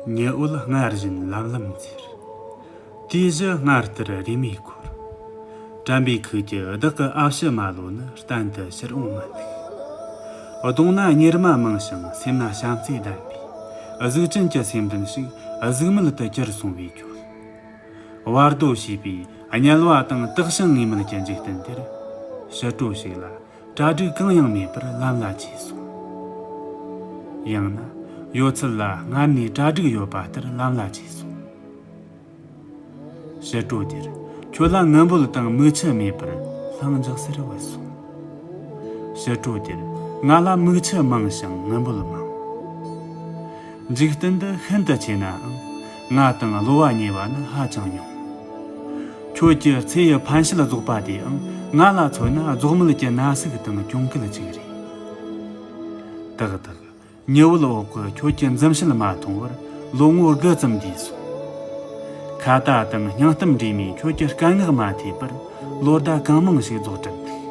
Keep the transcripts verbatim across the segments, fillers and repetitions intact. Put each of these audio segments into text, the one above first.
ཉི་འོད་སྔར་བཞིན་ལམ་ལམ་འཚེར། དུས་བཞི་སྔར་ལྟར་རེ་མོས་འཁོར། དྲན་པའི་ཁུག་ཀྱི་བདག་གི་ཨ་ཕྱི་མ་ལོ་ནི་གཏན་དུ་ཕྱིར་འོང་མི་འདུག་གདོང་ན་གཉེར་མ་མང་ཞིང་སེམས་ན་བྱམས་བརྩེ་ལྡན་པའི་གཟུགས་ཅན་གྱི་སེམས་ལྡན་ཞིག་གཟུགས་མེད་དུ་གྱུར་སོང་བའི་ཁྱོད། བར་དོ་ཞེས་པའི་དམྱལ་བ་དང་དག་ཞིང་ངེས་མེད་ཀྱི་འཇིག་རྟེན་དེར། ཕྱི་དྲོ་ཞིག་ལ་གྲ་སྒྲིག་གང་ཡང་མེད་པར་ལམ་ལ་ཆས་སོང་། ཡང་ན་ཡོད་ཚད་ལ་སྔར་ནས་གྲ་སྒྲིག་ཡོད་པ་ལྟར་ལམ་ལ་ཆས་སོང་། ཕྱི་དྲོ་དེར་ཁྱོད་ལ་ངུ་འབོད་དང་མིག་ཆུ་མེད་པར་ལྷིང་འཇགས་སེར་བུད་སོང་། ཕྱི་དྲོ་དེར་ང་ལ་མིག་ཆུ་མང་ཞིང་ངུ་འབོད་མང་། འཇིག་རྟེན་འདི་ཤིན་ཏུ་ཆེ་ནའང་། ང་དང་གློ་བ་ཉེ་བ་ནི་ཧ་ཅང་ཉུང་། ཁྱོད་ཀྱི་ཚེ་ཡི་ཕན་བྱེད་རྫོགས་པ་དེའང་ང་ལ་མཚོན་ན་རྫོགས་མེད་ཀྱི་ན་ཟུག་དང་གྱོང་གུད་ཅིག་རེད། ཏག་ཏག་ཉི་འོད་འོག་གི་ཁྱོད་ཀྱི་འཛུམ་ཞལ་མ་མཐོང་བར་ལོ་ངོ་དགུ་ཙམ་འདས་སོང་། ཁ་ཏ་དང་སྙིང་གཏམ་འདྲེས་མའི་ཁྱོད་ཀྱི་སྐད་ངག་མ་ཐོས་པར་ལོ་ཟླ་གང་མང་ཞིག་རྫོགས་གྲབས་འདུག་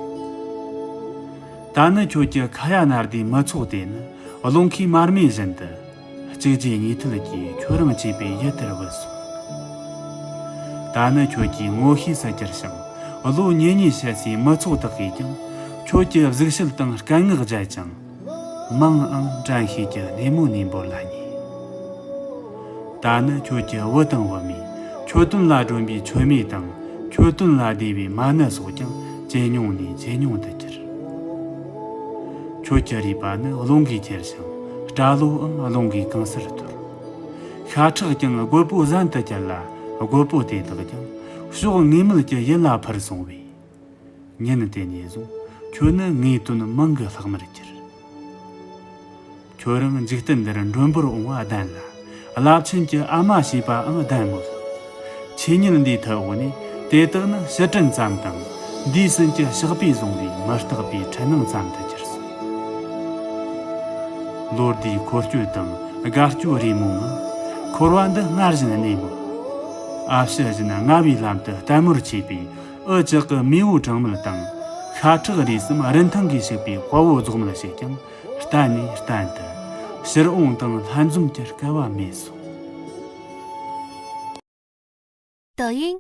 ད་ནི་ཁྱོད་ཀྱི་ཁ་ཡ་ན་ཟླའི་མི་ཚོགས་དེ་ནི་རླུང་ཁའི་མར་མེ་བཞིན་དུ། གཅིག་རྗེས་གཉིས་མཐུད་ཀྱིས་ཁྱོད་རང་གཅེས་པའི་ཡུལ་དེར་བུད་སོང་། ད་ནི་ཁྱོད་ཀྱི་ངོ་ཤེས་སུ་གྱུར་ཞིང་། བློ་ཉེ་ཉེ་བཤད་སའི་མི་ཚོགས་དག་གིས་ཀྱང་ཁྱོད་ཀྱི་གཟུགས་བྱད་དང་སྐད་ངག་བརྗེད་ཅིང་། མང་ཨང་དྲན་ཤེས་ཀྱི་སྣེ་མོ་ནས་འབོར་ལ་ཉེ། ད་ནི་ཁྱོད་ཀྱི་བུ་དང་བུ་མོས་ཁྱོད་དོན་ལ་སྒྲོན་པའི་མཆོད་མེ་དང་ཁྱོད་དོན་ལ་བསྡུས་པའི་མ་ཎི་སོགས་ཀྱང་ཇེ་ཉུང་ནས་ཇེ་ཉུང་དུ་གྱུར། ཁྱོད་ཀྱི་རུས་པ་ནི་རླུང་གིས་ཁྱེར་ཞིང་སྐྲ་ལོའང་རླུང་གིས་གང་སར་འཐོར། ཤ་ཁྲག་ཀྱང་རྒོད་པོ་ཟན་དུ་གྱུར་ལ་རྒོད་པོ་དེ་དག་ཀྱང་ཕྱོགས་ངེས་མེད་ཀྱི་ཡུལ་ལ་འཕུར་སོང་བས། ཉིན་དེ་ནས་བཟུང་ཁྱོད་ནི་ངའི་དོན་མང་གི་ལྷག་མར་གྱུར། ཁྱོད་རང་འཇིག་རྟེན་འདིར་མགྲོན་པོར་འོང་བ་བདེན་ལ། རླབས་ཆེན་གྱི་ཨ་མ་བྱས་པའང་བདེན་མོད། ཆོས་ཉིད་འདིའི་ཐུ་འོག་ནས་དེ་དག་ནི་ཕྱིར་དྲན་ཙམ་དང་། འདས་ཟིན་གྱི་ཞགས་པས་བཟུང་བའི་མི་རྟག་པའི་འཁྲུལ་སྣང་ཙམ་དུ་གྱུར་སོང་། ལོ་ཟླའི་འཁོར་སྐྱོད་དང་དགའ་སྐྱོ་རེས་མོས་ངང་། འཁོར་བ་འདི་སྔར་བཞིན་གནས་མོད། ཨ་ཕྱི་བཞིན་སྔ་བའི་ལམ་དུ་ལྟད་མོར་མཆིས་པའི་འུ་ཅག་གི་མེས་པོའི་གྲངས་མེད་དང་། ཤ་ཁྲག་རུས་གསུམ་རིན་ཐང་གིས་ཕྱུག་པའི་དཔའ་བོ་རྫོགས་མེད་ཞིག་ཀྱང་། གཏན་ནས་གཏན་དུ་ཕྱིར་འོང་དང་ལྷན་འཛོམས་ཀྱི་སྐལ་བ་མེད་སོང་། 抖音